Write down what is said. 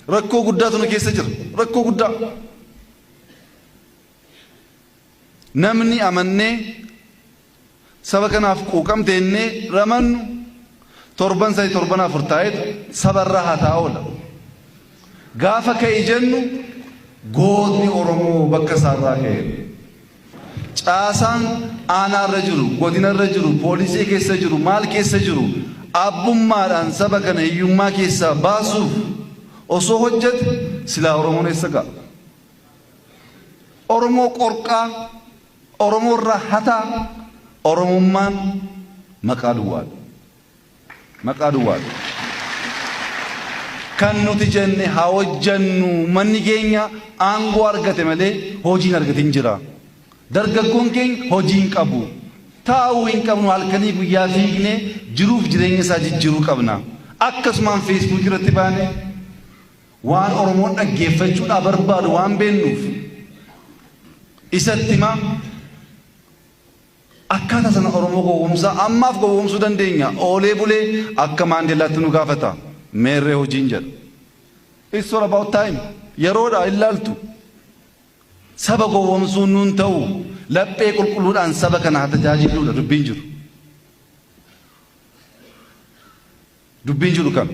Rakkoo guddaatu nu keessa jira. Rakkoo guddaa. Namni amannee saba kanaaf quuqamteennee ramannu torban sadi torban afur taa'etu sabarraa hataa oola. Gaafa ka'i jennu gootni Oromoo bakka isaarraa ka'e. Caasaan aanaarra jiru, godinarra jiru, poolisii keessa jiru, maal keessa jiru abbummaadhaan saba kana hiyyummaa keessaa baasuuf osoo hojjete silaa Oromoon eessa ga'a? Oromoo qorqaa, Oromoo irraa hataa, Oromummaan maqaa duwwaadha. Maqaa duwwaadha. Kan nuti jenne haa hojjannu, manni keenya aangoo argate malee hojii hin argatin jira. Dargaggoon keenya hojii hin qabu. Taa'uu hin qabnu, halkanii guyyaa fiignee jiruuf jireenya isaa jijjiiruu qabna. Akkasumaan Feesbuukii irratti baane waan Oromoon dhaggeeffachuudhaa barbaadu waan beennuuf isatti himaa. Akkaataa sana Oromoo gowwoomsaa ammaaf gowwoomsuu dandeenya. Oolee bulee akka Maandeellaatti nu gaafata. Meerree hojiin jedha. It's all about time. Yeroodha ilaaltu. Saba gowwoomsuun nuun ta'u, laphee qulqulluudhaan saba kana haa tajaajiluudha dubbiin jiru. Dubbiin jiru kana.